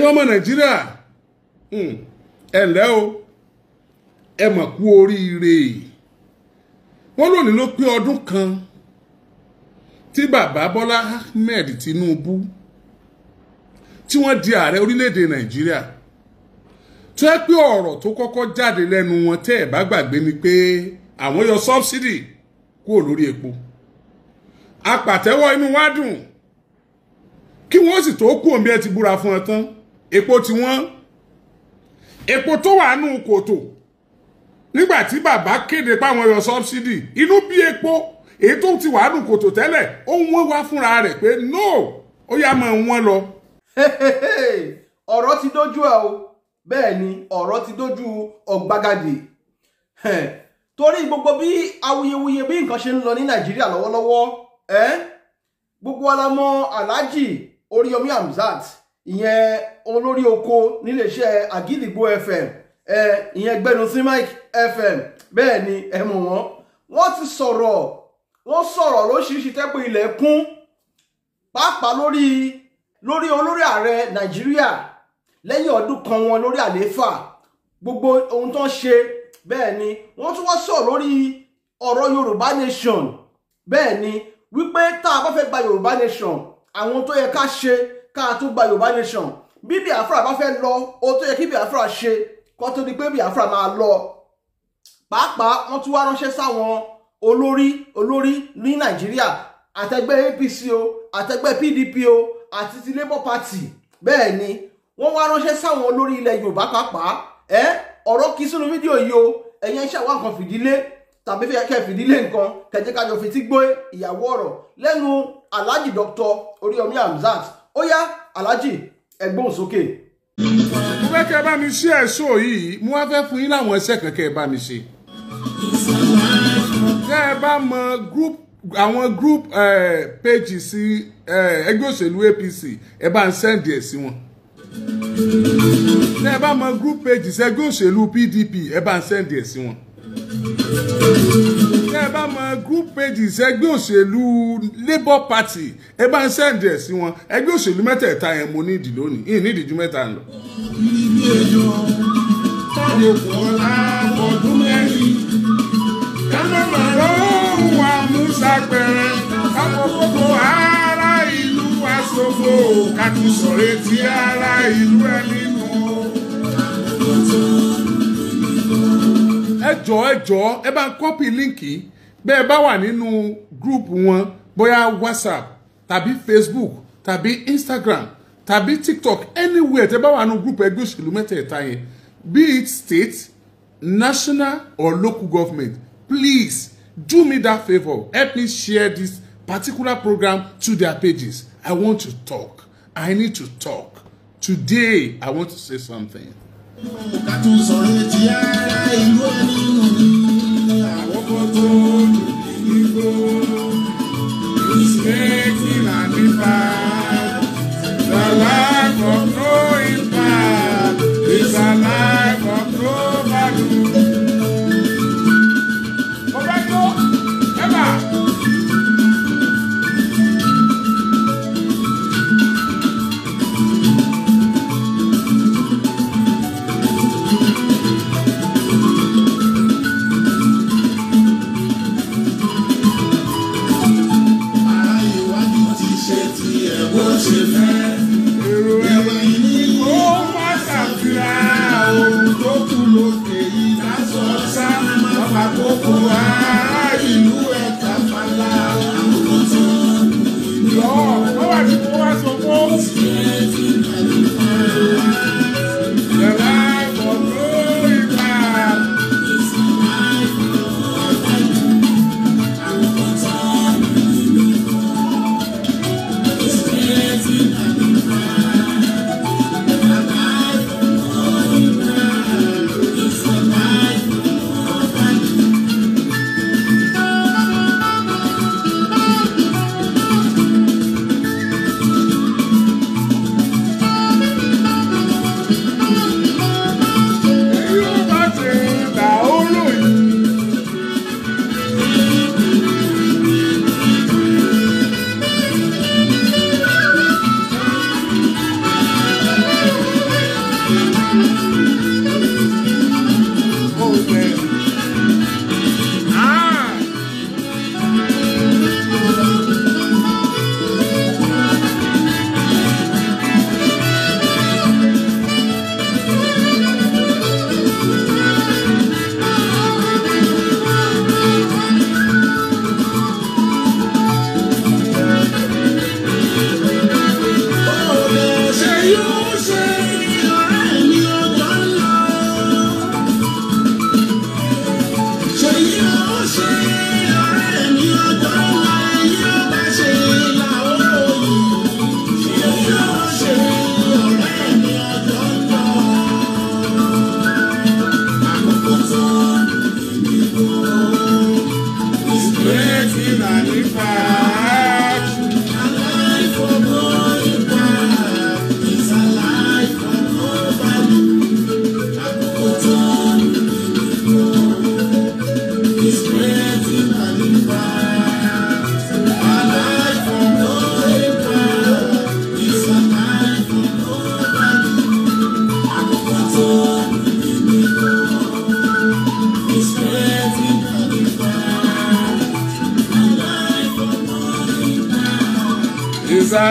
Ẹ̀yin ọmọ Nàìjíríà, ẹ ǹlẹ́ o, ẹ mọ̀ kú oríire. Wọ́n lónìí ló pé ọdún kan tí bàbá Bọ́lá Ahmed Tinubu tí wọ́n di ààrẹ orílẹ̀-èdè Nàìjíríà. Tó yẹ pé ọ̀rọ̀ tó kọ́kọ́ jáde lẹ́nu wọn tẹ́ ẹ̀ bá gbàgbé ni pé àwọn yọ subsidy kúrò lórí epo. Apàtẹ́wọ́ inú wa dùn kí wọ́n sì tó kú òǹbí ẹ ti búra fún ẹ tán. Epo tí wọ́n, epo tó wà nù kòtò nígbà tí bàbá kéde páwọn yọ subsidy, inú bí epo èyí tó ti wà nù kòtò tẹ́lẹ̀ ó wọ́n wá fúnra rẹ̀ pé no, ó yá máa wọ́n lọ. Ọ̀rọ̀ ti dójú ẹ o, bẹ́ẹ̀ ni ọ̀rọ̀ ti dójú ọ̀gbagadè. Torí gbogbo bí awuyewuye bí nǹkan ṣe ń lọ ní Nàìjíríà lọ́wọ́lọ́wọ́, gbogbo wa la mọ̀ Alhaji Oríyọmí Hamzat, ìyẹn olórí oko níléeṣẹ́ Àgídìgbò FM, ìyẹn Gbẹnusí Mike FM, bẹ́ẹ̀ ni ẹ mọ̀ wọ́n. Wọ́n ti sọ̀rọ̀, wọ́n sọ̀rọ̀ lóṣìṣì tẹ́pẹ́ ilẹ̀ kún, pàápàá lórí olórí ààrẹ Nàìjíríà lẹ́yìn ọdún kan wọn lórí àlééfà, gbogbo ohun tó ń ṣe. Bẹ́ẹ̀ ni wọ́n tún wá sọ̀rọ̀ lórí ọ̀rọ̀ Yorùbá Nation. Bẹ́ẹ̀ ni wípé tá a bá fẹ́ gba Yorùbá Nation, àwọn tó yẹ ká ṣe ká tó gba Yorùbá Nation. Bí Biafra bá fẹ́ lọ, ohun tó yẹ kí Biafra ṣe kó tó di pé Biafra máa lọ. Pàápàá wọ́n tún wá ránṣẹ́ sáwọn olórí olórí ní Nàìjíríà, àtẹgbẹ́ APC o, àtẹgbẹ́ PDP o, àti ti Labour Party. Bẹ́ẹ̀ ni wọ́n wá ránṣẹ́ sáwọn olórí ilẹ̀ Yorùbá pàápàá. Ọ̀rọ̀ kì í sínú fídíò yìí o, ẹ̀yin iṣẹ́ àwọn nǹkan fìdílé tàbí kẹ́ fìdílé nǹkan kẹjẹ́ kájọ fi tí gbé ìyàwó ọ̀rọ̀ lẹ́nu Alhaji Dr. Oríyọmí Hamzat. Ó yá Alhaji, ẹ gbóhùn sókè. Mo fẹ́ kẹ́ ẹ bá mi ṣe ẹ̀ṣọ́ yìí, mo wá fẹ́ fún yín láwọn ẹsẹ̀ kan kẹ́ ẹ bá mi ṣe. Tẹ́ ẹ bá mọ group, àwọn group page sí ẹgbẹ́ òṣèlú APC, ẹ bá ń sẹ́ndì ẹ̀ sí wọn. Tẹ́ ẹ bá mọ group page sí ẹgbẹ́ òṣèlú PDP, ẹ bá ń sẹ́ndì ẹ̀ sí wọn. Tẹ́ ẹ bá mọ group pages ẹgbẹ́ òṣèlú Labour Party, ẹ bá ń sẹ́ndì ẹ̀ sí wọn. Ẹgbẹ́ òṣèlú mẹ́tẹ̀ẹ̀ta yẹn mo ní ìdí lónìí, ìyìn ní ìdíjú mẹ́ta ń lọ. Ẹ jọ̀ọ́, ẹ jọ̀ọ́, ẹ bá ń kọ́pì líǹkì. Bẹ́ẹ̀ bá wà nínú gúrùpù wọn, bóyá WhatsApp tàbí Facebook tàbí Instagram tàbí TikTok, anywhere tẹ́ bá wà nínú gúrùpù ẹgbẹ́ òṣèlú mẹ́tẹ̀ẹ̀ta yẹn, be it state, national or local government, please do me that favour, help me share this particular program to their pages. I want to talk. I need to talk. Today, I want to say something. The life of no impact is a life of no value.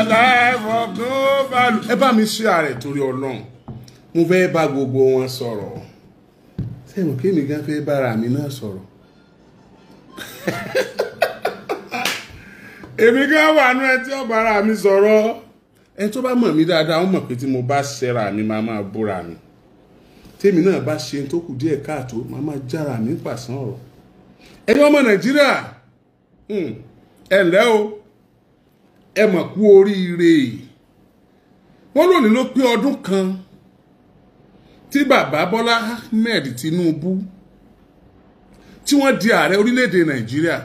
life of no value. Ẹ bá mi ṣe ààrẹ torí Ọlọ́run, mo fẹ́ bá gbogbo wọn sọ̀rọ̀. Sẹ́wọ̀n kí èmi gan fẹ́ bára mi náà sọ̀rọ̀? Èmi gan wà nú ẹ tí ó bára mi sọ̀rọ̀. Ẹ tó bá mọ̀ mí dáadáa, ó mọ̀ pé tí mo bá ṣẹra mi, máa máa búra mi. Tèmi náà bá ṣe tó kù díẹ̀ káàtó, máa máa jára mi pàṣán ọ̀rọ̀. Ẹ̀yin ọmọ Nàìjíríà, ẹ ǹlẹ́ o, ẹ mọ̀ kú oríire. Wọ́n lónìí ló pé ọdún kan tí bàbá Bọ́lá Ahmed Tinubu tí wọ́n di ààrẹ orílẹ̀-èdè Nàìjíríà.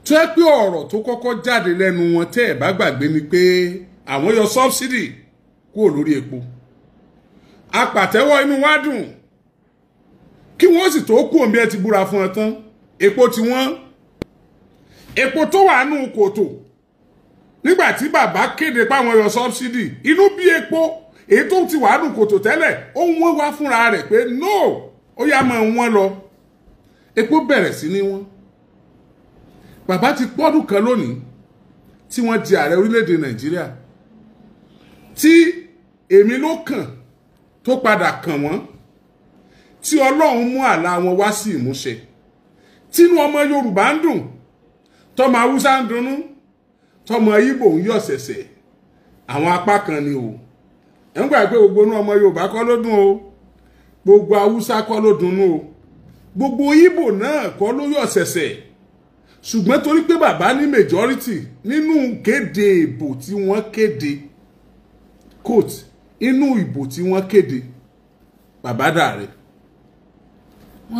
Tó yẹ pé ọ̀rọ̀ tó kọ́kọ́ jáde lẹ́nu wọn, tẹ́ ẹ̀ bá gbàgbé, ni pé àwọn yọ subsidy kúrò lórí epo. Apàtẹ́wọ́, inú wa dùn. Kí wọ́n sì tó kú òǹbí ẹ ti búra fún ẹ tán, epo tí wọ́n, epo tó wà nù kòtò nígbà tí bàbá kéde páwọn yọ subsidy, inú bí epo èyí tó ti wà nù kòtò tẹ́lẹ̀, ó wọ́n wá fúnra rẹ̀ pé no, ó yá, máa wọ́n lọ. Epo bẹ̀rẹ̀ sí ní wọ́n. Bàbá ti pọ́dún kan lónìí tí wọ́n di ààrẹ orílẹ̀-èdè Nàìjíríà, tí èmi ló kàn tó padà kàn wọ́n, tí Ọlọ́run mú àlá wọn wá sí ìmúṣẹ, tínú ọmọ Yorùbá ń dùn, tọmọ Haúsá ń dunnú, tọmọ Ìgbò ń yọ̀ ṣẹ̀ṣẹ̀. Àwọn apá kan ni o. Ẹ̀ ń gbà pé gbogbo inú ọmọ Yorùbá kọ́ ló dùn o, gbogbo Haúsá kọ́ ló dunnú o, gbogbo Ìgbò náà kọ́ ló yọ̀ ṣẹ̀ṣẹ̀. Ṣùgbọ́n torí pé bàbá ní majority nínú kéde ìbò tí wọ́n kéde, court inú ìbò tí wọ́n kéde, bàbá dàrẹ.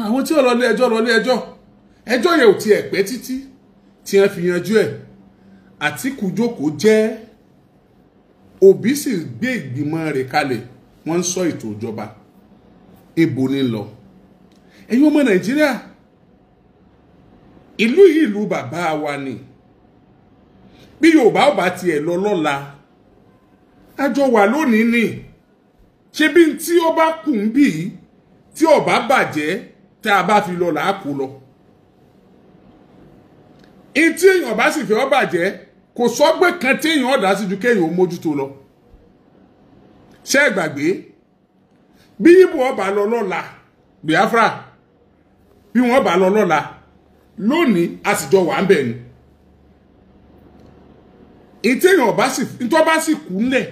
Àwọn tí ó lọ lé ẹjọ́ lọ lé ẹjọ́, ẹjọ́ yẹn ò tiẹ̀ pẹ́ títí tí wọ́n fi yanjú ẹ̀. Àtíkù jókòó jẹ́, Òbí sì gbé ìgbìmọ̀ rẹ̀ kalẹ̀, wọ́n ń sọ ètò ìjọba ibo ní lọ. Ẹ̀yin ọmọ Nàìjíríà, ìlú yìí, ìlú bàbá wa ni. Bí Yorùbá ò bá tiẹ̀ lọ lọ́la, àjọ wà lónìí ni. Ṣé bí tí ó bá kù ń bì í tí ó bá bàjẹ́, tá a bá fi lọ là á kó lọ. Ìtí èèyàn bá sì fẹ́ ó bàjẹ́, kò sọ́gbẹ́ kan tí èèyàn ọ̀dà sí ju kéèyàn ó mójútó lọ. Ṣé ẹ gbàgbé bí Ìgbò ọba lọ lọ́la, Biafra, bí wọ́n bá lọ lọ́la, lónìí a sì jọ wà ń bẹ̀ ni. Ìtí èèyàn bá sì ntọ́ bá sì kú ńlẹ̀,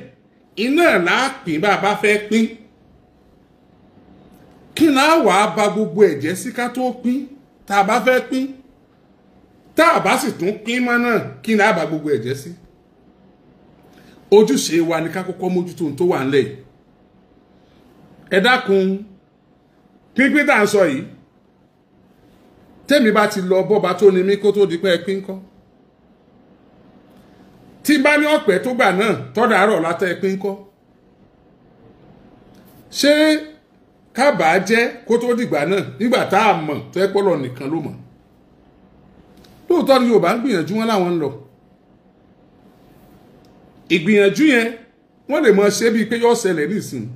iná láàpín bá a bá fẹ́ pín. Kí náà wàá ba gbogbo ẹ̀jẹ̀ sí ká tó pín, tá a bá fẹ́ pín? Tá a bá sì tún pín mọ́ náà, kí náà bá gbogbo ẹ̀jẹ̀ sí? Ojúṣe wa ni ká kọ́kọ́ mójútó ohun tó wà ńlẹ̀ yìí. Ẹ dákun, pínpín tá à ń sọ yìí, tẹ́mi bá ti lọ, bọ́ba tó ní mí, kó tó di pé ẹ pín kọ́, tí bá ní ọ̀pẹ tó gbà náà tọ́dà àárọ̀ látọ̀, ẹ pín kọ́, ṣé kábàá jẹ́ kó tó dìgbà náà, nígbà tá a mọ̀ tó ẹ pọ́lọ̀ nìkan ló mọ̀? Lóòótọ́ ni Yorùbá ń gbìyànjú, wọn láwọn ń lọ. Ìgbìyànjú yẹn, wọ́n lè mọ ṣe bíi pé yóò ṣẹlẹ̀ nísìnyí.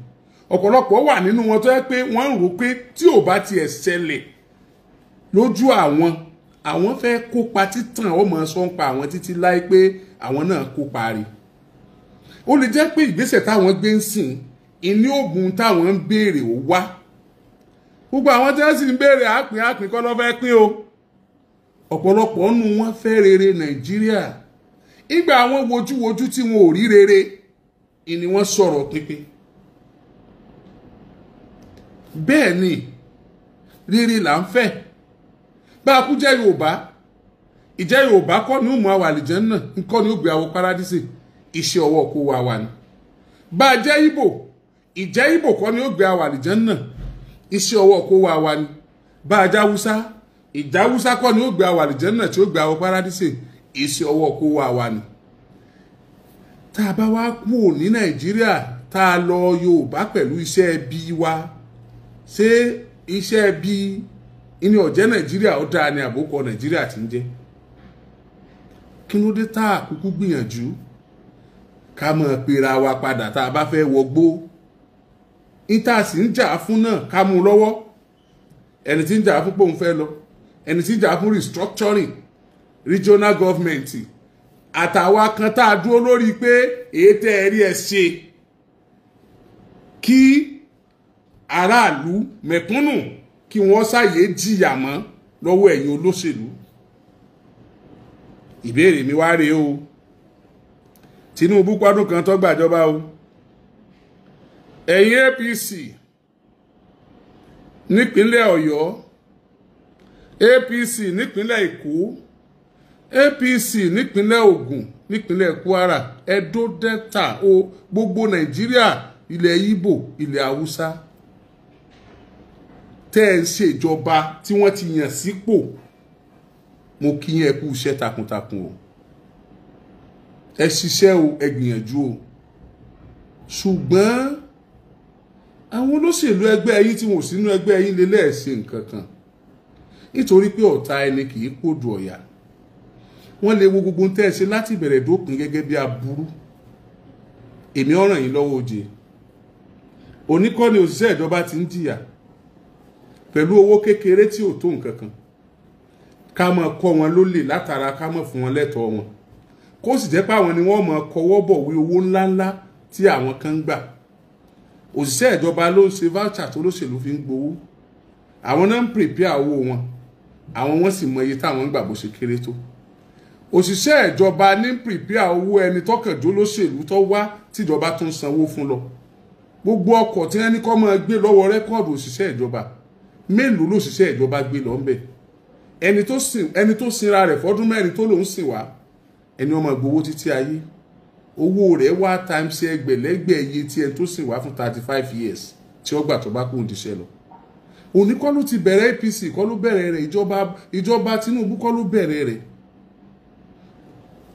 Ọ̀pọ̀lọpọ̀ wà nínú wọn tó yẹ pé wọ́n ń rò pé tí ò bá tiẹ̀ ṣẹlẹ̀ lójú àwọn, àwọn fẹ́ kópa títàn ó mọ̀ sọ ń pa àwọn títí láì pé àwọn náà kópa rí. Ó lè jẹ́ pé ìgbésẹ̀ táwọn gbé ń sìn ìní oògùn táwọn ń béèrè ó wá. Gbogbo àwọn tí wọ́n sì ń béèrè àpín àpín kọ́ ló fẹ́ pín o. Ọ̀pọ̀lọpọ̀ nù wọn fẹ́ rere Nàìjíríà. Ìgbà àwọn wojúwojú tí wọn ò rí rere ìní wọ́n sọ̀rọ̀ pínpín. Bẹ́ẹ̀ ni, rere là ń fẹ́. Bá a kú jẹ́ Yorùbá, ìjẹ́ Yorùbá kọ́ ni ó mú àwọn àlìjẹ́ náà, nǹkan ni ó gbé àwọn paradíṣe, iṣẹ́ ọwọ́ kó wa wà ní. Bá a jẹ́ Ìgbò, ìjẹ́ Ìgbò kọ́ ni ó gbé àwọn àlìjẹ́ náà, iṣẹ́ ọwọ́ kó wa wà ní. Bá a jẹ́ Haúsá, ìjà Haúsá kọ́ ni ó gbé àwọn àlìjẹ́ náà tí ó gbé àwọn paradíṣe, iṣẹ́ ọwọ́ kó wa wà ní. Tá a bá wá kúrò ní Nàìjíríà, tá a lọ Yorùbá pẹ̀lú iṣẹ́ ẹbí wa, ṣé iṣẹ́ ẹbí ìní ọ̀jẹ́ Nàìjíríà ó dáa ní àbókọ Nàìjíríà ti ń jẹ́? Kí ló dé tá a kúkú gbìyànjú ká mọ̀ pera wa padà tá a bá fẹ́ wọgbó? Ìta sì ń jà fún náà, ká mú un lọ́wọ́. Ẹni tí ń jà fún pòun fẹ́ lọ, ẹni tí ń jà fún restructuring, regional government, Àtàwa kan tá a dúró lórí pé èyí tẹ́ ẹ rí ẹ ṣe kí aráàlú mẹ̀kúnnù kí wọ́n ṣàyè jìyà mọ́ lọ́wọ́ ẹ̀yin olóṣèlú. Ìbéèrè mi wá rèé o, Tinubu pọ́dún kan tó gbàjọba o, ẹ̀yin APC nípínlẹ̀ Ọ̀yọ́, APC nípínlẹ̀ Èkó, APC nípínlẹ̀ Ògùn, nípínlẹ̀ Kwara, Edo, Delta o, gbogbo Nàìjíríà, ilẹ̀ Ìgbò, ilẹ̀ Haúsá, tẹ́ ẹ ń ṣèjọba tí wọ́n ti yàn sípò, mo kí yín ẹ kú iṣẹ́ takuntakun o, ẹ ṣiṣẹ́ o, ẹ gbìyànjú o. Ṣùgbọ́n àwọn olóṣèlú ẹgbẹ́ yín tí wọn ò sínú ẹgbẹ́ yín lélẹ̀ ẹ̀ ṣe nǹkan kan, nítorí pé ọ̀tá ẹni kì í kódù ọ̀yà. Wọ́n lè wo gbogbo tẹ́ ẹ ṣe láti ìbẹ̀rẹ̀ dópin gẹ́gẹ́ bí aburú. Èmi ó ràn yín lọ́wọ́ oje. Òní kọ́ ni òṣìṣẹ́ ìjọba ti ń jìyà pẹ̀lú owó kékeré tí ò tó nǹkan kan, ká máa kọ́ wọn lólè látara ká máa fún wọn lẹ́tọ̀ọ́ wọn, kó sì jẹ́ pé àwọn ni wọ́n máa kọwọ́ bọ̀wé owó ńláńlá tí àwọn kan ń gbà. Òṣìṣẹ́ ìjọba ló ń ṣe voucher tó lóṣèlú fi ń gbowó, àwọn náà ń prepare owó wọn, àwọn wọn sì mọ iye táwọn ń gbà bó ṣe kéré tó. Òṣìṣẹ́ ìjọba ní prepare owó ẹni tọkànjó lóṣèlú tó wá tíjọba tún sanwó fún lọ. Gbogbo ọkọ̀ tí wọ́n ní kó máa gbé lọ́wọ́ rẹ́kọ̀dù òṣìṣẹ́ ìjọba, mélòó lòṣìṣẹ́ ìjọba gbé lọ ńbẹ̀? Ẹni tó sinra rẹ̀ fọ́dún mẹ́rin tó lòún sìn wá, ẹni ó máa gbowó títí ayé, owó rẹ̀ wá times ẹgbẹ̀lẹ́gbẹ̀ iye tí ẹni tó sìn wá fún 35 years tí ó gbà tó bá kún ìdíṣẹ́ lọ. Òní kọ́ ló ti bẹ̀rẹ̀ APC, kọ́ ló bẹ̀rẹ̀ rẹ̀, ìjọba Tinubu kọ́ ló bẹ̀rẹ̀ rẹ̀.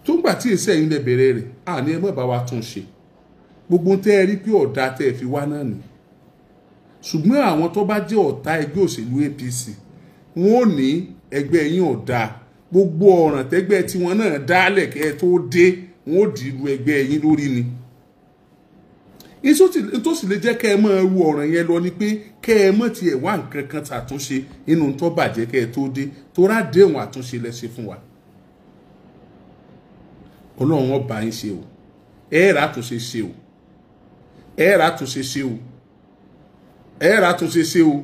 Tó ń gbà tí èsì ẹ̀yin lẹ bẹ̀rẹ̀ rẹ̀, àní ẹ má bá wa tún ṣe. Gbogbo tẹ́ ẹ rí pé ọ̀dà tẹ́ ẹ fi wá náà nì. Ṣùgbọ́n àwọn tó bá jẹ́ ọ̀tá ẹgbẹ́ òṣèlú APC, wọn ò ní ẹgbẹ́ yín ọ̀dà. Gbogbo ọ̀ràn tẹ́gbẹ́ tiwọn náà dálẹ̀ kẹ́ ẹ tó dé, wọn ò dìrú ẹgbẹ́ yín lórí ni. Tó sì lè jẹ́ kẹ́ ẹ máa ru ọ̀ràn yẹn lọ ni pé kẹ́ ẹ mọ̀ tiẹ̀ wá nǹkan kan ṣàtúnṣe inú tó bàjẹ́ kẹ́ ẹ tó dé, tó rádéhùn àtúnṣe lẹ ṣe fún wa. Ọlọ́run ọba yín ṣe o, ẹ rà àtúnṣe ṣe o, ẹ rà àtúnṣe ṣe o, ẹ rà àtúnṣe ṣe o.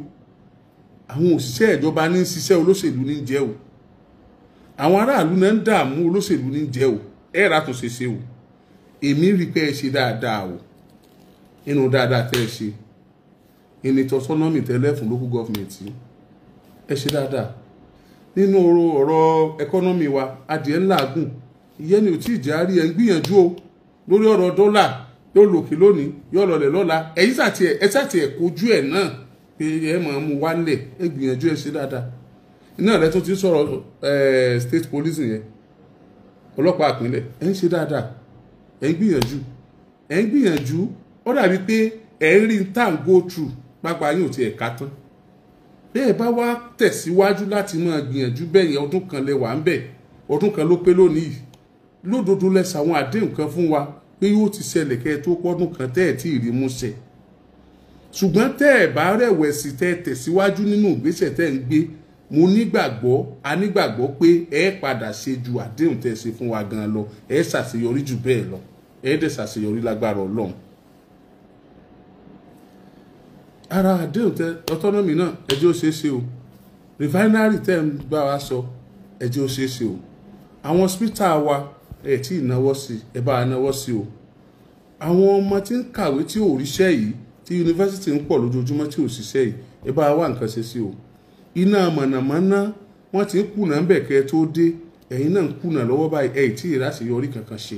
Àwọn òṣìṣẹ́ ìjọba ní ṣiṣẹ́ olóṣèlú ní jẹ́ o, àwọn aráàlú náà ń dààmú olóṣèlú ní jẹ́ o, ẹ rà àtúnṣe ṣe o. Èmi rí pé ẹ ṣe dáadáa o, inú dáadáa tẹ́ ẹ ṣe ìní tọ́sọ́nọ́mì tẹ́lẹ̀ fún local government, ẹ ṣe dáadáa nínú ọ̀rọ̀ ẹkọ́nọ́mì wa. Adìẹ ńlá gùn ìyẹn ni ò tí ì jẹ́ àárí. Ẹ̀ ń gbìyànjú o lórí ọ̀rọ̀ dọ́là, yóò lòkè lónìí, yóò lọlẹ̀ lọ́la. Ẹ̀yin sàtì ẹ̀ kojú ẹ̀ náà pé ẹ máa mú wálẹ̀, ẹ gbìyànjú, ẹ ṣe dáadáa. Iná rẹ tó ti sọ̀rọ̀ state police yẹn, ọlọ́pàá ìpínlẹ̀, ẹ̀ ń ṣe dáadáa, ẹ̀ ń gbìyànjú, ẹ̀ ń gbìyànjú. Ó dàbí pé ẹ̀ ń rí tá à ń go through pápá yóò ti ẹ̀ka tán. Bẹ́ẹ̀ bá wá tẹ̀síwájú láti máa gbìyànjú bẹ́ẹ̀ yẹn, ọdún kan lẹ wà ń bẹ̀, ọdún kan ló pé lónìí. Lódodo lẹ ṣàwọn àdéhùn kan fún wa pé yóò ti ṣẹlẹ̀ kẹ́ ẹ tó pọ́dún kan tẹ́ ẹ̀ tí ì rí mú ṣẹ. Ṣùgbọ́n tẹ́ ẹ̀ bá rẹ̀wẹ̀sì, tẹ́ ẹ tẹ̀síwájú nínú ìgbésẹ̀ tẹ́ ẹ ń gbé, mo nígbàgbọ́, a nígbàgbọ́ pé ẹ padà ṣe ju àdéhùn tẹ́ ẹ ṣe fún wa gan lọ, ẹ ṣàṣeyọrí jù bẹ́ẹ̀ lọ, ẹ dẹ̀ ṣàṣeyọrí lágbára Ọlọ́run. Ara àdéhùn tẹ autonomy náà, ẹ jẹ́ ó ṣeé ṣe o. Refinery tẹ́ ń bá wa sọ, ẹ jẹ́ ó ṣeé ṣe o. Àwọn hospital wa, ẹ tí ì náwó sí, ẹ bá a náwó sí o. Àwọn ọmọ tí ń kàwé tí ò ríṣẹ́ yìí, tí yunifásitì ń pọ̀ lójoojúmọ́ tí ò ṣiṣẹ́ yìí, ẹ bá wa nǹkan ṣe sí o. Iná mọ̀nàmọ́ná wọ́n ti ń kùnà ń bẹ̀ kẹ́ tó dé, ẹ̀yin náà ń kùnà lọ́wọ́ báyìí, ẹ̀ tí ì ráṣeyọrí kankan ṣe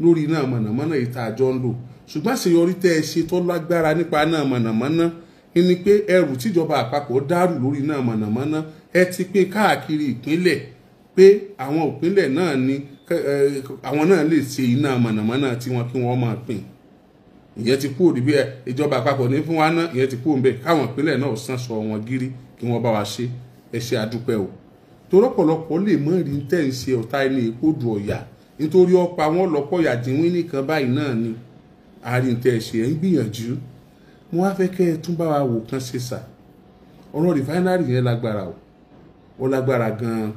lórí iná mọ̀nàmọ́ná yìí tá a jọ ń lò. Ṣùgbọ́n àṣeyọrí tẹ́ ẹ ṣe tó lágbára nípa iná mọ̀nàmọ́ná ni pé ẹrù tíjọba àpapọ̀ dárù lórí iná mọ̀nàmọ́ná, ẹ ti pín káàkiri ìpínlẹ̀ pé àwọn ìpínlẹ̀ náà ni àwọn náà lè ṣe iná mọ̀nàmọ́ná tí wọ́n kí wọ́n máa pín. Ìyẹn ti kúrò níbi ìjọba àpapọ̀ ní fún wa náà, ìyẹn ti kúrò níbẹ̀, káwọn ìpínlẹ̀ náà sàn sọ wọn gírí kí wọ́n bá wa ṣe. Ẹ ṣe àdúpẹ́ o. Torọ́pọ̀lọpọ̀ lè mọ̀ rí tẹ́ ń ṣe ọ̀tá ẹni ìkódù ọ̀yà, nítorí ọ̀pá wọn lọ́pọ̀ yàjínwín nìkan báyìí náà ni àárín tẹ́ ẹ ṣe, ẹ̀ ń gbìyànjú. Mo wá fẹ́ kẹ́ ẹ tún bá wa wò kán ṣe sà. Ọ̀rọ̀ rìfáínárì yẹn lágbára o, ó lágbára gan-an.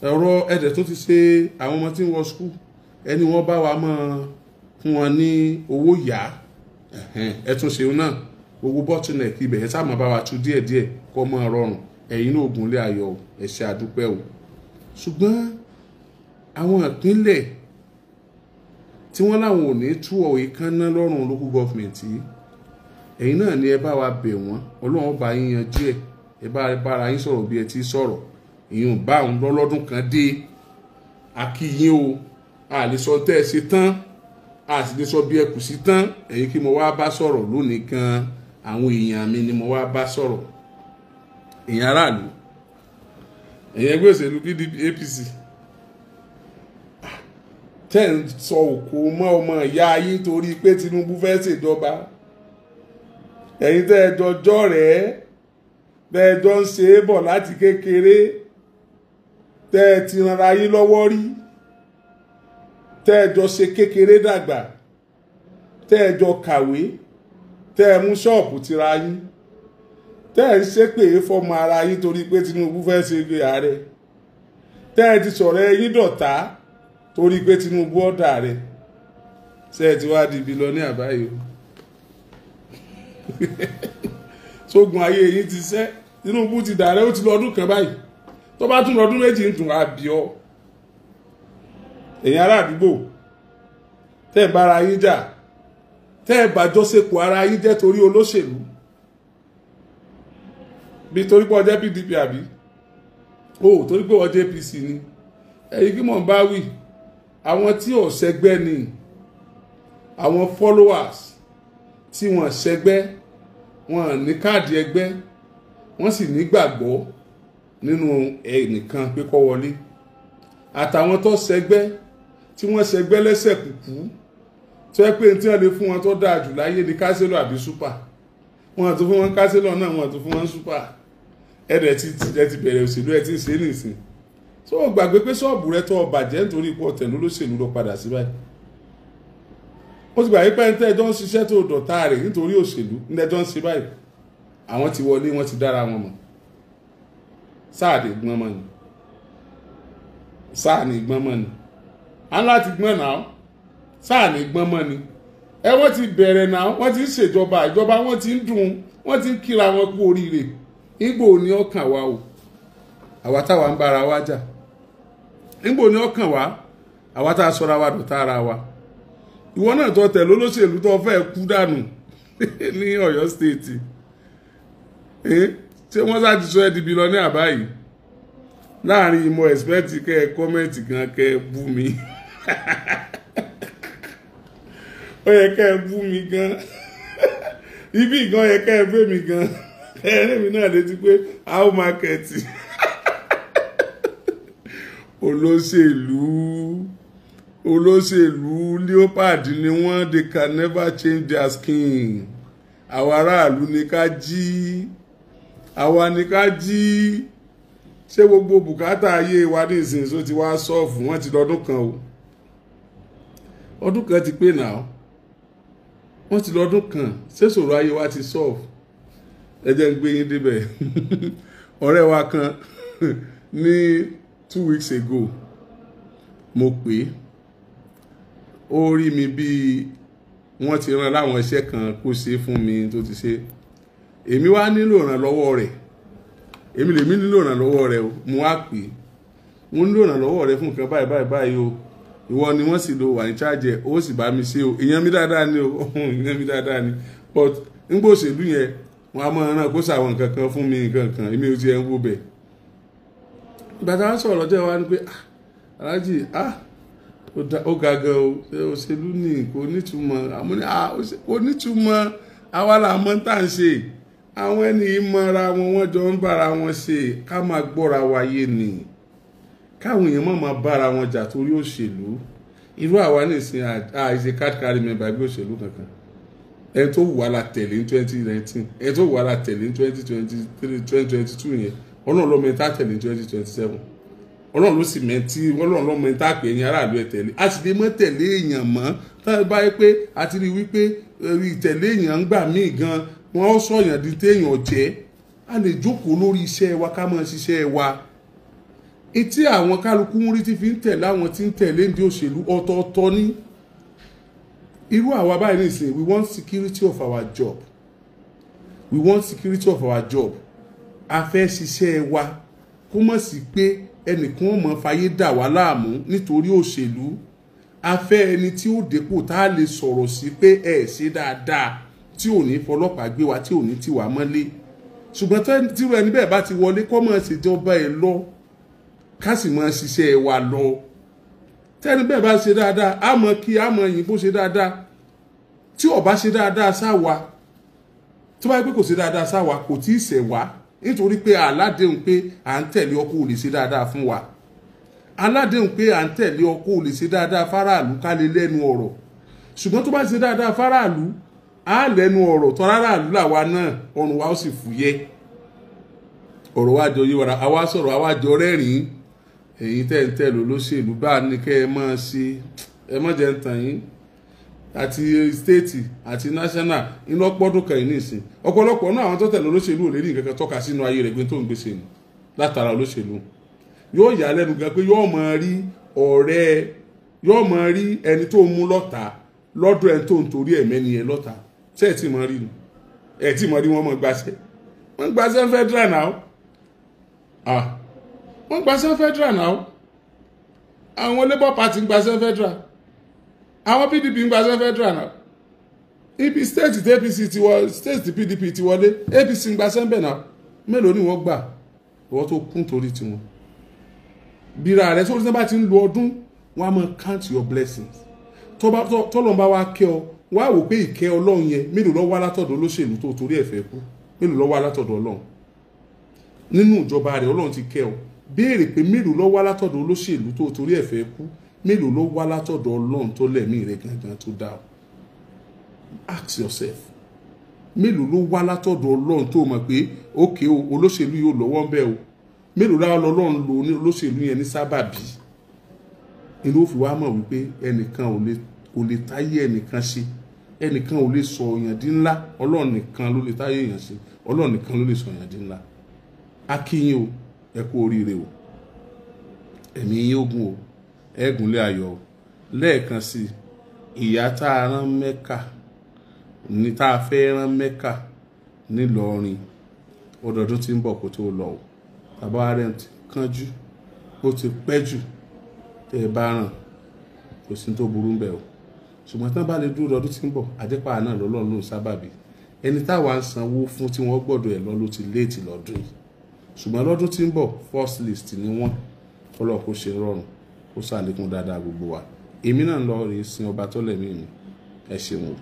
Ọ̀rọ̀ ẹ̀dẹ̀ tó ti ṣe àwọn ọmọ tí ń wọ skul, Ẹni wọ́n bá wa mọ́ fún wọn ní owó yá, ẹ tún ṣeun náà. Gbogbo bottleneck ibẹ̀ ẹ sáà máa bá wa tú díẹ̀díẹ̀ kó máa rọrùn. Ẹ̀yin náà ògùnlé ayọ̀, ẹ ṣé àdúpẹ́ o. Ṣùgbọ́n àwọn ìpínlẹ̀ tí wọ́n láwọn ò ní tú èékánná lọ́rùn local government yìí, ẹ̀yin náà ni ẹ bá wa bẹ̀ wọ́n. Ọlọ́run bá yín yanjú ẹ̀. Ẹ bá bára yín sọ̀rọ̀ bí ẹ ti sọ̀rọ̀. Ìyún bá òun lọ́lọ́dún kan dé. A kí yín o. A lè sọ tẹ́ ẹ ṣe tán, a sì lè sọ bí ẹ kù sí tán. Ẹ̀yin kí mo wá bá sọ̀rọ̀ lónìí gan, àwọn èèyàn mi ni mo wá bá sọ̀rọ̀. Èèyàn aráàlú, ẹ̀yin ẹgbẹ́ òṣèlú PDP, APC, tẹ́ ń sọ òkò mọ́ ọmọ ìyá yín torí pé Tinubu fẹ́ ṣèjọba. Ẹ̀yin tẹ́ ẹ jọjọ́ rẹ̀, tẹ́ ẹ jọ ń ṣe é bọ̀ láti kékeré, tẹ́ ẹ ti ranra yín lọ́wọ́ rí, tẹ́ ẹ jọ ṣe kékeré dàgbà, tẹ́ ẹ jọ kàwé, tẹ́ ẹ mú ṣọ́ọ̀bù tira yín, tẹ́ ẹ ń ṣépè fọmọ ara yín torí pé Tinubu fẹ́ ṣe ààrẹ, tẹ́ ẹ ti sọ̀rọ̀ ẹ̀yin dọ̀tá torí pé Tinubu ọ̀dà rẹ̀. Ṣé ẹ ti wá di ibi lọ ní àbáyé o? Sógun ayé yín ti ṣẹ́. Tinubu ti dàrẹ́, ó ti lọ ọdún kan báyìí. Tó bá tún lọ́dún méjì ń tún àbí ọ. Ẹ̀yin ará àdúgbò, tẹ́ ẹ̀ bára yín jà, tẹ́ ẹ̀ bàjọ́sepọ̀ ara yín jẹ́ torí olóṣèlú, bí torí pé ọjẹ́ PDP àbí o torí pé ọjẹ́ APC ni. Ẹ̀yin kí mò ń bá wí, àwọn tí ò ṣẹgbẹ́ ni, àwọn followers tí wọ́n ṣẹgbẹ́, wọ́n ní káàdì ẹgbẹ́, wọ́n sì nígbàgbọ́ nínú ẹnìkan pé kó wọlé. Àtàwọn tó ṣẹgbẹ́ tí wọ́n ṣẹgbẹ́ lẹ́sẹ̀ kúkú, tó yẹ pé tí wọ́n lè fún wọn tó dáa jù láyé ní kánsílọ̀ àbí súpà, wọ́n àti fún wọn kánsílọ̀ náà, wọ́n àti fún wọn súpà. Ẹ̀rẹ̀ ti bẹ̀rẹ̀ òṣèlú, ẹ ti ń ṣe é nìsín. Tó o gbàgbé pé ṣọ́ọ̀bù rẹ tó o bàjẹ́ nítorí ipò ọ̀tẹ̀ lólóṣèlú lọ padà sí báyìí. Ó ti gbàgbé pé ẹni tẹ́ ẹjọ́ ń ṣiṣẹ́ tó dọ̀tá rẹ̀ nítorí òṣèlú ní ẹjọ́ ń ṣe báyìí. Àwọn ti wọlé, wọ́n ti dára wọn mọ̀. Sáà dé gbọ́n mọ́ ni. Sáà ní gbọ́n mọ́ ni. À ń láti gbọ́n náà. Sáà ní gbọ́n mọ́ ni. Ẹ wọ́n ti bẹ̀rẹ̀ náà, wọ́n ti ń ṣèjọba, ìjọba wọ́n ti ń dùn, wọ́n ti ń kíra wọn kú oríire. Ìgbò ni ọkàn wa o. Àwa táwa ń bára wa jà. Ìgbò ni ọkàn wa, àwa tá a sọra wa dọ̀tá ara wa. Ìwọ náà tó tẹ̀lé olóṣèlú tó fẹ́ kú dànù ní Ọ̀yọ́ state. Ṣé wọ́n sá ti sọ ẹ́ di bí lọ ní àbá yìí? Láàrin ìmọ̀ ẹ̀sìpẹ́ẹ̀tì kẹ́ ẹ kọ́mẹ́ǹtì gan kẹ́ ẹ bú mi. Ó yẹ kẹ́ ẹ bú mi gan. Ibi gan yẹ kẹ́ ẹ bẹ́ mi gan. Ẹ̀rín mi náà létí pé how market. Olóṣèlú, olóṣèlú leopard ni wọ́n, they can never change their skin. Àwa aráàlú ni ká jí, àwa ni ká jí. Ṣé gbogbo bùkátà ayé wa ní ìsinsìnyí ti wá sọ́ọ̀fù? Wọ́n ti lọ́dún kan o. Ọdún kan ti pé náà. Wọ́n ti lọ́dún kan. Ṣé ìṣòro ayé wa ti sọ́ọ̀fù? Ẹ jẹ́ ń gbé yín débẹ̀. Ọ̀rẹ́ wa kan ní 2 weeks ago, mo pè é. Ó rí mi bí wọ́n ti rán láwọn iṣẹ́ kan kó ṣe fún mi tó ti ṣe. Èmi wá nílò ìrànlọ́wọ́ rẹ̀. Èmi lèmi nílò ìrànlọ́wọ́ rẹ̀ o. Mo wá pè é. Mo nílò ìrànlọ́wọ́ rẹ̀ fún nǹkan báyìí báyìí báyìí o. Ìwọ ni wọ́n sì lo wà ní charge ẹ̀, ó sì bá mi ṣe o. Èèyàn mi dáadáa ni o. Èèyàn mi dáadáa ni. But nígbà òṣèlú yẹn, wọ́n á máa rán kó ṣàwọn nǹkan kan fún mi, nǹkan kan. Èmi ò tiẹ̀ ń wo bẹ̀. Ìgbà tá a sọ̀rọ̀ lọ́jọ́ wa ni pé, Alhaji, ó ga gan o. Òṣèlú ni kò nítumọ̀. Àmọ́ ní, kò nítumọ̀. Àwa là mọ̀ tá à ń ṣe. Àwọn ẹni yìí mọra wọn, wọ́n jọ ń bára wọn ṣe. Ká máa gbọ́ra wa yé ni. Káwọn èèyàn má máa bára wọn jà torí òṣèlú. Irú àwa nísìnyí, àìṣe card carry member ẹgbẹ́ òṣèlú kankan. Ẹni tó wù wá la tẹ̀lé ní 2019, ẹni tó wù wá la tẹ̀lé ní 2023, 2022 yẹn. Ọlọ́run ló mọ ẹni tá tẹ̀lé ní 2027. Ọlọ́run ló sì mẹ́tí, Ọlọ́run ló mọ ẹni tá pè é ní aráàlú ẹ̀ tẹ̀lé. A sì lè mọ́ tẹ̀lé èèyàn mọ́. Tá a bá yẹ pé a ti rí wípé ìtẹ̀lé èèyàn ń gbà míì gan, wọ́n ó sọ̀yàn di téèyàn jẹ́. A lè jókòó lórí iṣẹ́ wa ká máa ṣiṣẹ́ wa. Etí àwọn kálukú ń rí tí fi ń tẹ̀lé àwọn tí ń tẹ̀lé ní òṣèlú ọ̀tọ̀ọ̀tọ̀ ní. Irú àwa báyìí nìsín, we want security of our job. We want security of our job. A fẹ́ ṣiṣẹ́ wa kó mọ̀ sí pé ẹnìkan ó mọ̀ fàyè dà wá láàmú nítorí òṣèlú. A fẹ́ ẹni tí ó dépò tá a lè sọ̀rọ̀ sí pé ẹ ṣe dáadáa, tí ò ní fọlọ́pàá gbé wa, tí ò ní tì wá mọ́lé. Ṣùgbọ́n tírú ẹni bẹ́ẹ̀ bá ti wọlé, kó máa ṣèjọba ẹ̀ lọ, ká sì máa ṣiṣẹ́ wa lọ. Tẹ́ni bẹ́ẹ̀ bá ṣe dáadáa, á mọ̀ kí á mọ̀ yìn bó ṣe dáadáa. Tí ó bá ṣe dáadáa sáwa, tó bá yẹ pé kò ṣe dáadáa sáwa, kò tí ì ṣẹ̀ wá, nítorí pé aládéhùn pé à ń tẹ̀lé ọkọ ò lè ṣe dáadáa fún wa. Aládéhùn pé à ń tẹ̀lé ọkọ ò lè ṣe dáadáa fáráàlú ká lè lẹ́nu ọ̀rọ̀. Ṣùgbọ́n tó bá ṣe dáadáa fáráàlú, á lẹ́nu ọ̀rọ̀ tọ́ aráàlú làwa náà, ọrùn wa ó sì fúyẹ́. Ọ̀rọ̀ wa jọ yé wa, àwa sọ̀rọ̀, àwa jọ rẹ́rìn-ín. Èyí tẹ́ ń tẹ̀lé olóṣèlú bá ní kẹ́ ẹ máa ṣe, ẹ má jẹ́ ń tàn yín. Àti stéètì àti national iná pọ́dún kan yìí nìsín. Ọ̀pọ̀lọpọ̀ náà àwọn tó tẹ̀lé olóṣèlú ò lè rí nǹkan kan tọ́ka sínú ayé rẹ̀ pé tó ń gbèsè nù látara olóṣèlú. Yóò yà á lẹ́nu gan pé yóò máa rí ọ̀rẹ́, yóò máa rí ẹni tó ń mú lọ́ta lọ́dọ̀ ẹni tó ń torí ẹ̀mẹ́ni yẹn lọ́ta. Ṣé ẹ̀ tí mọ̀ rí nu? Ẹ̀ tí mọ̀ rí wọn mọ̀ gbaṣẹ́. Wọ́n gbaṣẹ́ federal now. Ah, wọ́n gbaṣẹ́ federal now. Àwọn Labour Party ń gbaṣẹ́ federal. Àwọn PDP ń gbaṣẹ́ federal now. Ibi state tí APC ti wọ, state tí PDP ti wọlé, APC ń gbaṣẹ́ ń bẹ̀ náà. Mélòó ni wọ́n gbà? Ìwọ́n tó kún torí tiwọn. Bíra rẹ̀ sórí tí wọ́n bá ti ń lo ọdún, wọ́n á máa count your blessings. Tọ́lọ́run bá wá kẹ́ ọ, wọ́n á wò pé ìkẹ́ Ọlọ́run yẹn mélòó ló wá látọ̀dọ̀ olóṣèlú tó torí ẹ̀ fẹ́ kú, mélòó ló wá látọ̀dọ̀ Ọlọ́run. Nínú ìjọba rẹ̀ Ọlọ́run ti kẹ́ ọ. Béèrè pé mélòó ló wá látọ̀dọ̀ olóṣèlú tó torí ẹ̀ fẹ́ kú, mélòó ló wá látọ̀dọ̀ Ọlọ́run tó lẹ̀mí rẹ̀ gangan tó dá ọ. Ask yourself. Mélòó ló wá látọ̀dọ̀ Ọlọ́run tó mọ̀ pé ókè o, olóṣèlú yóò lọ́wọ́ ń bẹ̀ o. Mélòó láwọn Ọlọ́run lò ní olóṣèlú yẹn ní sábàbí. Inú ó fi wá mọ̀ wípé ẹnìkan ò lè táyé ẹnìkan ṣe, ẹnìkan ò lè sọ èèyàn di ńlá, Ọlọ́run nìkan ló lè táyé èèyàn ṣe, Ọlọ́run nìkan ló lè sọ èèyàn di ńlá. A kí yín o, ẹ kú oríire o, ẹ̀mí yín ogun o, ẹ gúnlẹ̀ ayọ̀ o. Lẹ́ẹ̀kan sí, ìyá tá a rán Mẹ́kà ní tá a fẹ́ rán Mẹ́kà nílọrin, ọdọọdún tí ń bọ̀ kó tó lọ o. Bàbá rẹ̀ ti kánjú, ó ti pẹ́ jù tẹ́ ẹ bá ràn, kò sí tó burú bẹ́ẹ̀ o. Ṣùgbọ́n tán bá lè dúró lọ́dún tí ń bọ̀, àjẹpà náà lọ́lọ́run ló ń sábàbí. Ẹni táwa ń sanwó fún tí wọ́n gbọ́dọ̀ ẹ̀ lọ ló ti léètì lọ́dún yìí. Ṣùgbọ́n lọ́dún tí ń bọ̀, first list ni wọ́n. Kọ́lọ́ kó ṣe rọrùn, kó ṣàlékún dáadáa gbogbo wa. Èmi náà ń lọ rèé sin ọba tó lẹ̀mí mi. Ẹ ṣeun o.